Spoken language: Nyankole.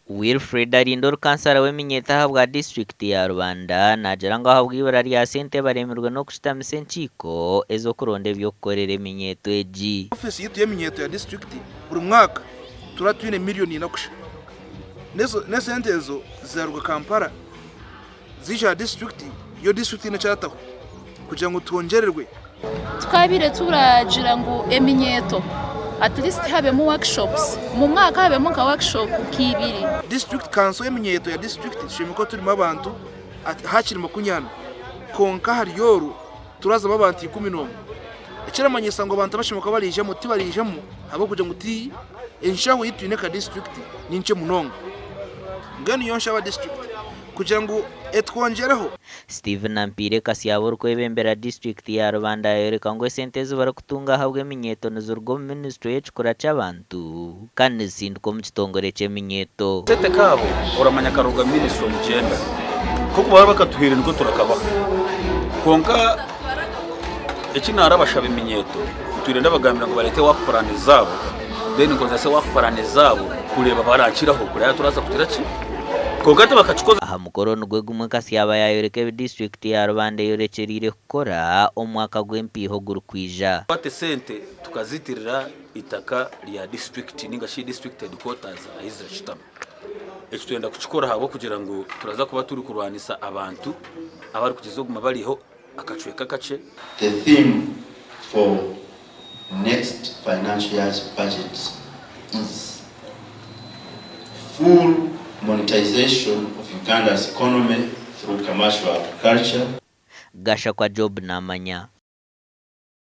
Wilfred Arinda ori kansara w'eminyeeto ahabwa disiturikiti ya Rubanda naagira ngu ahabw'eibura rya sente baremirwe n'okushutamisa enkiiko ez'okuronda eby'okukorera eminyeeto egi. Ofiisi yaitu y'eminyeeto ya disiturikiti buri mwaka turaba twine miriyoni ina kusha. N'esente ezo ziraruga Kampala ziija aha disiturikiti, yo disiturikiti haine eki erataho kugira ngu twongyererwe. Tukabaire turagira ngu eminyeeto at least habemu workshops, omu mwaka habemu nka workshop nk'ibiri. Disiturikiti kanso y'eminyeeto ya disiturikiti tushemereire kuba turimu abantu hakiri makunyana kwonka ahari oru turazamu abantu 11 ekiramanyisa ngu abantu abashemereire kuba bariijamu tibariijamu ahabw'okugira ngu ti enshaho ei twine nka disiturikiti ni nkye munonga. Mbwenu nyowe nshaba disiturikiti kugira ngu etwongyereho. Stephen Nampiire Kasyaba orikwebembera disiturikiti ya Rubanda yayoreka ngu esente ezi barikutunga ahabw'eminyeeto niziruga omu minisitule y'ekikura ky'abantu kandi nizisindikwa omu kitongore ky'eminyeeto. Akasente kaabo oramanya karuga ministry of gender nkoku baraba bakatuhaire nikwo turakabaha kwonka eki narabashaba eminyeeto ntwire ndabagambira ngu bareete work plan zaabo then nkozese work plan zaabo kureeba barakiraho kureeba turaza kugira ki kwonka tibakakikoze. Aha mukoro nigwo gumwe Kasyaba yayoreka ebi disiturikiti ya Rubanda eyorekyereire kukora omu mwaka gw'empiiha ogurikwija. Kwata esente tukazitirira itaka rya disiturikiti ninga shi district headquarters ahi zirashutama. Eki twenda kukikora ahabw'okugira ngu turaza kuba turikurwanisa abantu abarikugyeza kuguma bariho akacweka kakye. The theme for next financial year's budget is Full Monetization of Uganda's Economy through Commercial Agriculture. Gashakwa Job Namanya.